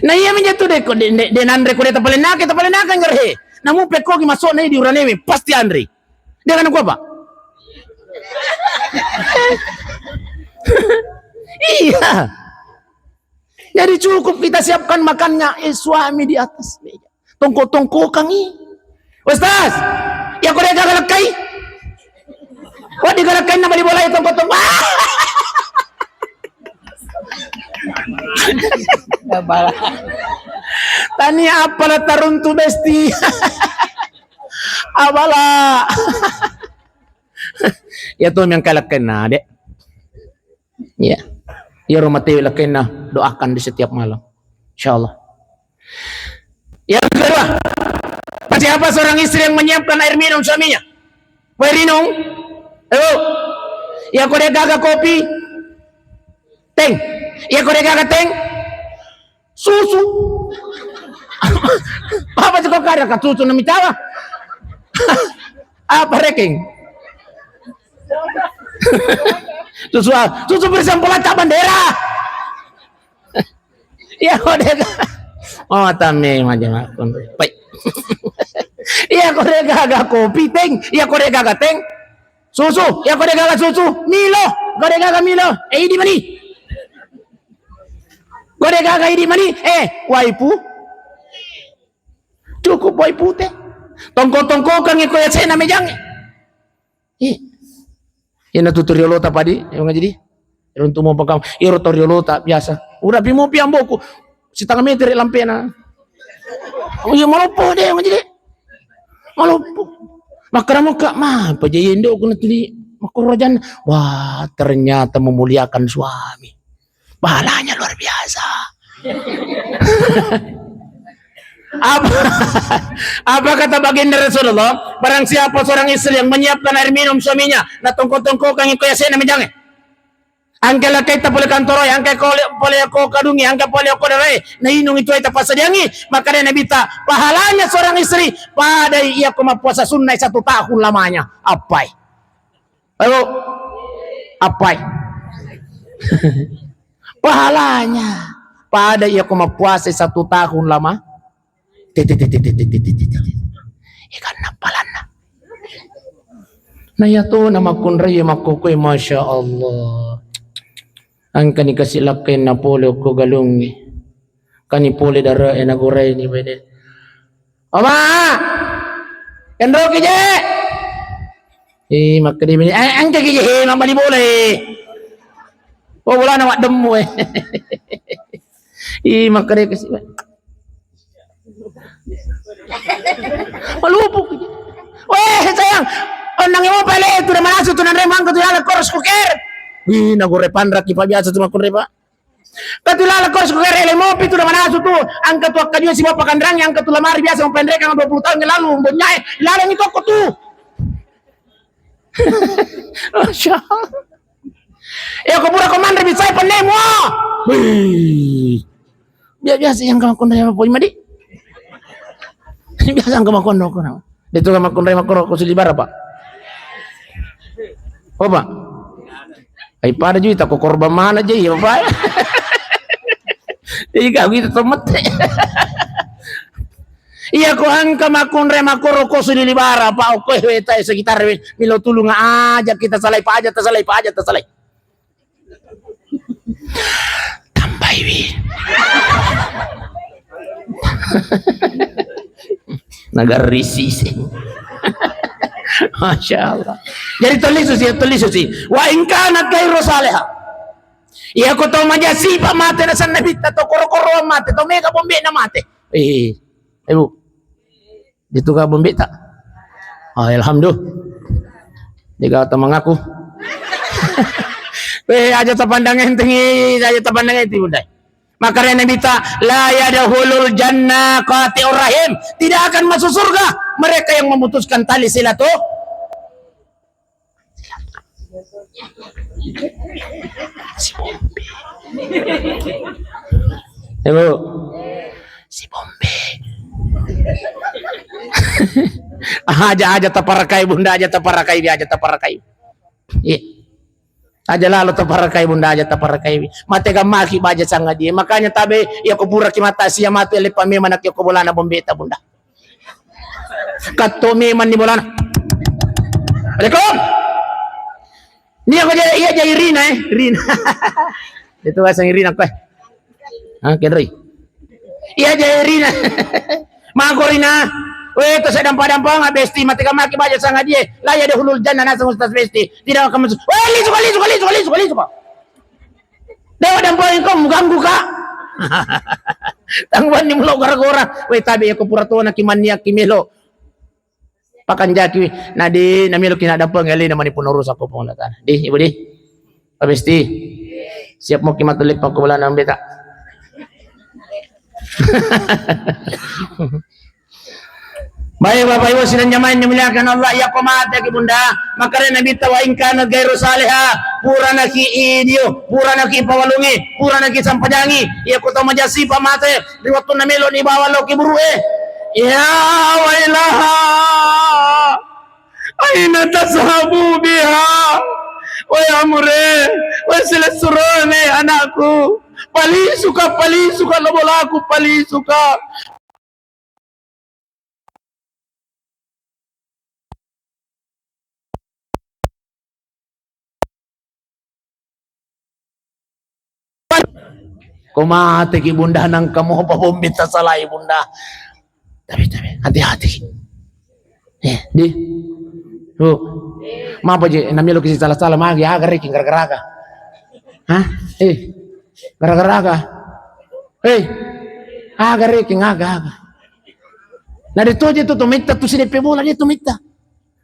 Nah, iya menjadi tu deko de, de, de nanre ko de tapale nake, tapale nake ngger he. Namu pekko ki masuk na di urane me, pasti anre. Dia kan apa? Iya. Jadi cukup kita siapkan makannya, eh, suami di atas meja. Tongko-tongkokangi. Ustaz, iya ko de gaga lekkai? Wah, di galakkainna bali bolai tongko-tongko. Tania appala taruntu besti. Abala. Iya to mi angka lakkainna, Dek. Iya. Iyaro matewe lakkainna, doakan di setiap malam. Insyaallah. Yang kedua, siapa seorang istri yang menyiapkan air minum suaminya? Air minum. Ayo. Iya ko de gaga kopi. Teng. Iya ko de gaga teng. Susu. Apa tu ko kada ka susu na mitawa? Apa rekeng? Susu apa? Susu bersampolan tak bandera. Iya ko de gaga. Oh, tame macam apa? Baik. Iya ko de gaga kopi teng. Iya ko de gaga teng. Susu, iya ko de gaga susu, Milo, ko de gaga Milo, eh, idi mani. Ko de gaga idi mani, eh, waipu. Cukup waipu te. Tongko-tongkokang ko yasena mejangnge. Eh. Ina tu riolota padi, yang jadi. Runtu mo pakam, iro to riolota biasa. Ura pimo pi amboku. Setengah meter lampena. Oh iya, maloppo de, yang jadi. Maloppo. Makkeda muka, ma, paja indo kuna tuli makkurrajan. Wah, ternyata memuliakan suami. Pahalanya luar biasa. Apa, apa kata baginda Rasulullah? Barang siapa seorang istri yang menyiapkan air minum suaminya, na tongko-tongkokang ko yasena mejangnge. Angka lakkaita pole kantoroe, angka pole, pole ko kadungi, angka pole ko darae, nainung itu aita passadiangi, maka dia Nabi ta, pahalanya seorang istri, padai iya ko mappuasa sunnah satu tahun lamanya. Appai? Ayo, appai? Pahalanya, pada iya ko mappuasa satu tahun lama. Titi, titi, titi, titi, titi. Ikan napalanna. Nah, iya to, na makkunrai, makkokoe, Masya Allah. Engkani kasi lakkainna pole okko galungnge. Kani pole dare'e nagoraini bene. Oma! Enroki je! Eh, makkeda bene, eh, engkaki je, eh, mabbali bola, eh. Oh, bolana maddemmu, eh. Ih, makkeda kasi. Malupuk. Weh, sayang. Onnang emo pale tu na manasu tu nanre mangko tu yala koros kuker. Wih, nagore panraki pa biasa tu makkunre pa. Katu lala koros kuker ele mopi tu na manasu tu. Angka tu akkajua sibawa pakanrang, angka tu lamari biasa mempenrekang dua puluh tahun yang lalu, bonyae. Lalang itu aku tu. Masya Allah. Eh, ko pura ko manre bisai pennemu. Wih. Biasa, biasa yang kamu kondre apa poi madi. Biasa yang kamu kondo kono. Dia tu kamu kondre makoro ko suli bara, Pak. Oh, Pak. Ai pada juta ko korban mana je ya, Pak. Jadi kau gitu tomet. Iya ko engka makkunrai makkoro ko suli libara, pa okko weta sekitar we milo tulung aja kita salai, pa aja tasalai, pa aja tasalai. Tambaiwi. Nagarrisi sih. Masya Allah. Jadi tulis sih, tulis sih. Wa in kanat ghairu salihah. Iya ko to maja sipa mate na sanna bitta to koro-koro mate to mega bombe na mate. Eh, ibu. Dituga bombeta. Oh, alhamdulillah. Dega temangaku. Eh, aja tapandang enteng, eh, aja tapandang enteng, Bunda. Makanya Nabi ta, "La yadkhulul jannah qati'ur rahim." Tidak akan masuk surga mereka yang memutuskan tali silaturahim. Si Bombe. Ibu. Si Bombe. Aja, aja taparakai, Bunda, aja taparakai, aja taparakai. Iya. Aja lalo taparakai, Bunda, aja taparakai. Mate gammaki baja sangadie. Makanya tabe, iya ko puraki mata sia mate lepa memang nak iya ko bolana bombeta, Bunda. Katto memang ni bolana. Assalamualaikum. Nia ko je, iya je Irina, eh, Irina. Itu bahasa Irina ko, eh. Ah, kenroi. Iya je Irina. Mako Rina. Weh, to sedampa-dampa nga besti mate ka maki baja sangadie. La yadkhulul jannah nasang ustaz besti. Tidak akan masuk. Weh, lisu ka, lisu ka, lisu ka, lisu ka, lisu ka. Dewa dan poin kau mengganggu ka. Tangguan ni mulo gara-gara. Weh, tabe ya ko pura tona ki mannia ki melo. Pakanjaki, na di, na melo ki na dampeng, ele na mani pun urusan ko Puang Allah Taala. Di, Ibu di. Pak Besti. Siap mo ki matu lepa ko bolana bombeta. Baik, Bapak Ibu sidang jamaah yang dimuliakan Allah, iya ko mate ki Bunda, makanya Nabi ta, "Wa in kanat ghairu salihah," purana ki idio, purana ki pawalungi, purana ki sampajangi, iya ko tau majasipa mate, ri wettunna melo ni bawa lo ki buru e. Ya wailaha, aina tazhabu biha, wai amure, wai silessurone anakku, palisuka, palisuka lo bolaku, palisuka. Ko mate ki Bunda, nangka mopa bombe tasalai Bunda. Tapi, tapi, hati-hati. Eh, di. Bu. Mapa je, namelo ki sala-sala magi, aga reki gara-gara aga. Hah? Eh, gara-gara aga. Eh, aga reki, aga, aga. Nah, dia tu aja tu, tu metta tu si depe bola, dia tu metta.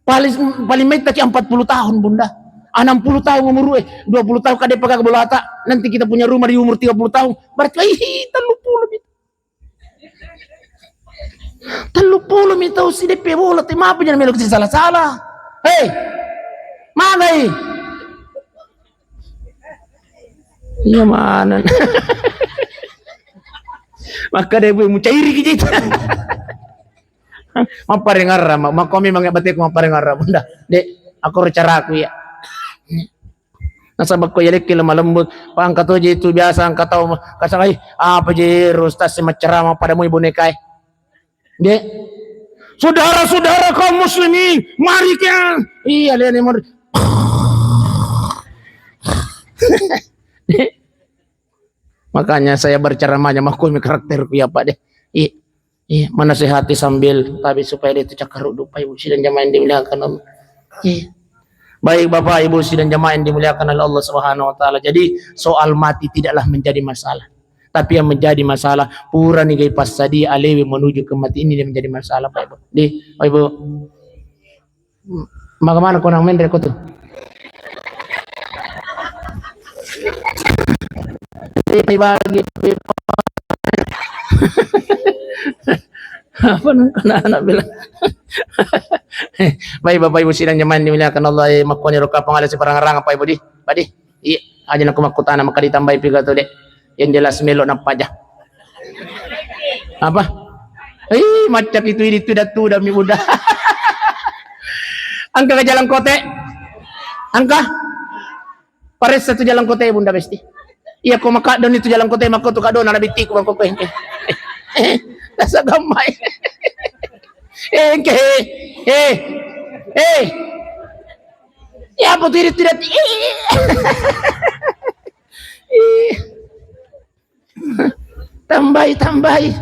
Paling, paling metta ki empat puluh tahun, Bunda. Enam puluh tahun umur, eh, dua puluh tahun kade pakai bolata. Nanti kita punya rumah di umur tiga puluh tahun. Berarti, ih, telu puluh mi. Telu puluh mi tau si depe bola, te mapa jangan melo si sala-sala. Hei, mana i? Iya mana? Maka deh, Bu, mucairi ki jita. Mapparengarra, ma-, makko memang ya bateku mapparengarra, Bunda. Dek, aku rencaraku ya. Nasaba ko yalekke lemah lembut, pa engka to je tu biasa engka tau ma-, kasang, "Ai, apa je ro ustaz si maccarama pada moi boneka e?" Dek. Saudara-saudara kaum muslimin, mari ke. Iya, lihat ni, mari. Makanya saya berceramahnya makkomi karakterku ya, Pak, deh. Iya. Iya, menasehati sambil tapi supaya dia itu cakkaruddu, Pak Ibu sidang jamaah yang dimuliakan Allah. Iya. Baik, Bapak Ibu sidang jamaah yang dimuliakan oleh Allah Subhanahu wa Ta'ala. Jadi, soal mati tidaklah menjadi masalah. Tapi yang menjadi masalah, purani gai passadia alewe menuju ke mati, ini yang menjadi masalah, Pak Ibu. Di, Pak Ibu. Maga maneng ko namenre ko tu. Ini bagi apa nang anak-anak bilang. Baik, Bapak Ibu sidang jamaah yang dimuliakan Allah, eh, makkoni ro kapang ada siparang-rang, Pak Ibu di. Pak di. Iya, aja naku makkutana maka ditambahi piga tu, Dek. Yang jelas melo napaja. Apa? Ih, macak itu ini tu datu dami Bunda. Angka ke jalan kote. Angka. Paressa tu jalan kote, Bunda Besti. Iya, ko makadon itu jalan kote, mako tu kadon, ada bitiku, mako ko engke. Rasa gamai. Eh, engke. Eh. Eh. Ya, apa tu ini tu datu? Ih. Tambai, tambai.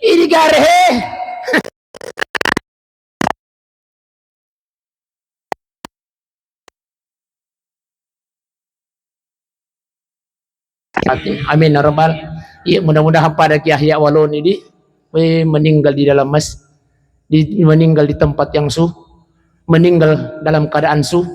Ini gare, he. Amin ya rabbal. Iya, mudah-mudahan pada Ki Yahya Waloni di, eh, meninggal di dalam mas-, di, meninggal di tempat yang su-, meninggal dalam keadaan su-,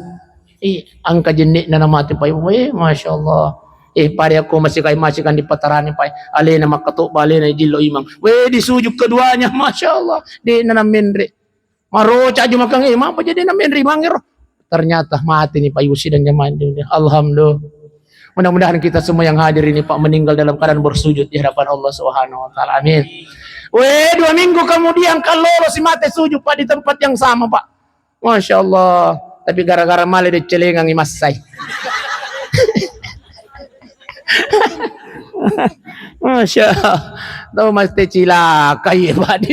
eh, angka jenne'na namate, Pak Ibu. Eh, Masya Allah. Eh, pada aku masih kai, masih kan di patarani, Pak. Alena makkatobba, alena dillo imang. Weh, disujud keduanya, Masya Allah. De'na namenre. Maroca aja makan, eh, mapa jadi namenre imang ero? Ternyata mati nih, Pak Ibu sidang jamaah ini. Alhamdulillah. Mudah-mudahan kita semua yang hadir ini, Pak, meninggal dalam keadaan bersujud di hadapan Allah Subhanahu wa Ta'ala. Amin. Weh, dua minggu kemudian, kalau si mate sujud, Pak, di tempat yang sama, Pak. Masya Allah. Tapi gara-gara male de celengang imassai. Masya Allah. Tahu mesti cilaka, iya, Pak.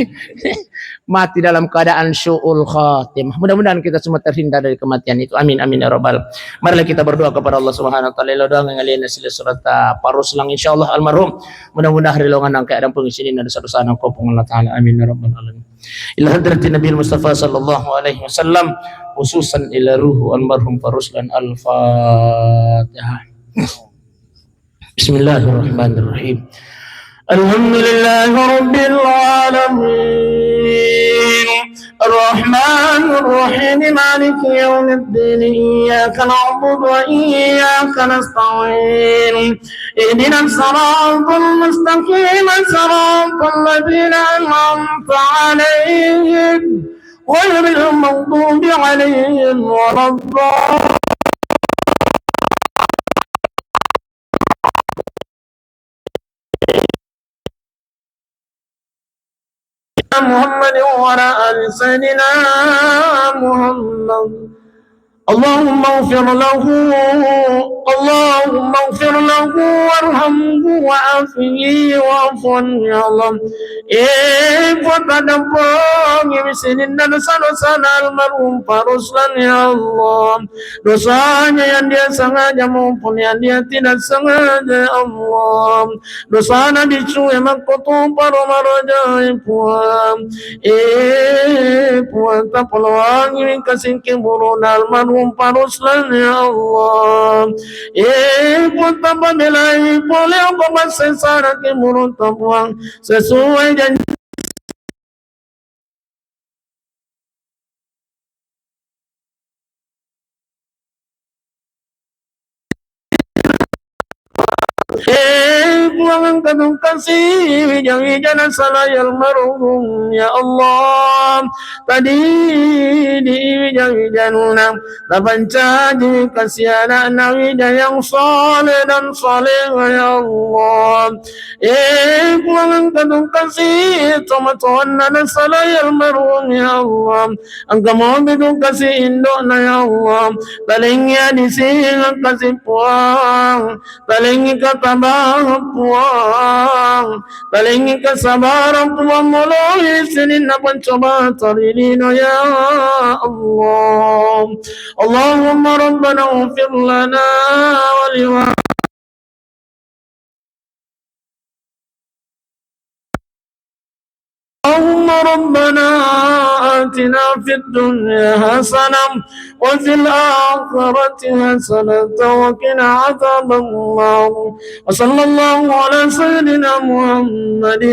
Mati dalam keadaan su'ul khatimah. Mudah-mudahan kita semua terhindar dari kematian itu. Amin, amin, ya rabbal. Marilah kita berdoa kepada Allah Subhanahu wa Ta'ala. Elo doang yang alena sila surat, uh, parus lang, insya Allah, almarhum. Mudah-mudahan rilongan angka dan pengisinin ada satu sana kopong Allah Ta'ala. Amin, ya rabbal alamin. Ila hadratin Nabi Mustafa sallallahu alaihi wasallam, khususan ila ruhu almarhum Faruslan. Al-Fatihah. Bismillahirrahmanirrahim. Alhamdulillahi rabbil alamin. Arrahmanirrahim. Maliki yaumiddin. Iyyaka na'budu wa iyyaka nasta'in. اهدنا الصراط المستقيم، صراط الذين أنعمت عليهم، غير المغضوب عليهم ولا الضالين. محمد وعلى آل سيدنا محمد. اللهم اغفر له، اللهم اغفر له وارحمه وعافه واعف عنه يا الله. Eh, Puang, tadampengi sininna dosa-dosana almarhum Faruslan, ya Allah. Dosanya yang dia sengaja maupun yang dia tidak sengaja, ya Allah. Dosana biccu e makkotoparo marajai, Puang. Eh, Puang, tapoloangi kasingki buruna almarhum Faruslan, ya Allah. Eh, Puang, tapabelai pole apa massesaraki burunta, Puang, sesuai janji. Eh, Puang, engka tu kasi wija-wijana salai almarhum, ya Allah. Tadi di wija-wijanna, tapancaji kasi anakna wija yang saleh dan salehah, ya Allah. Eh, Puang, engka tu kasi tomatoanna nasalai almarhum, ya Allah. Engka mopi tu kasi indo'na, ya Allah. Talengngi adisingeng kasi, Puang. Talengngi katabahan, Puang. Talengngi kasabarang, Puang. Moloi sininna pancobaan ri lino, ya Allah. Allahumma rabbana ighfir lana wa liwa- اللهم ربنا آتنا في الدنيا حسنة وفي الآخرة حسنة وقنا عذاب النار. وصلى الله على سيدنا محمد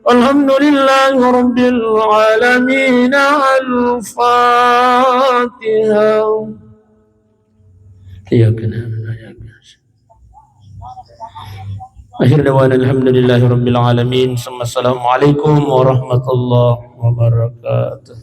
والحمد لله رب العالمين. الفاتحة. إياك نعبد وإياك نستعين. آخر دعوانا الحمد لله رب العالمين. ثم السلام عليكم ورحمة الله وبركاته.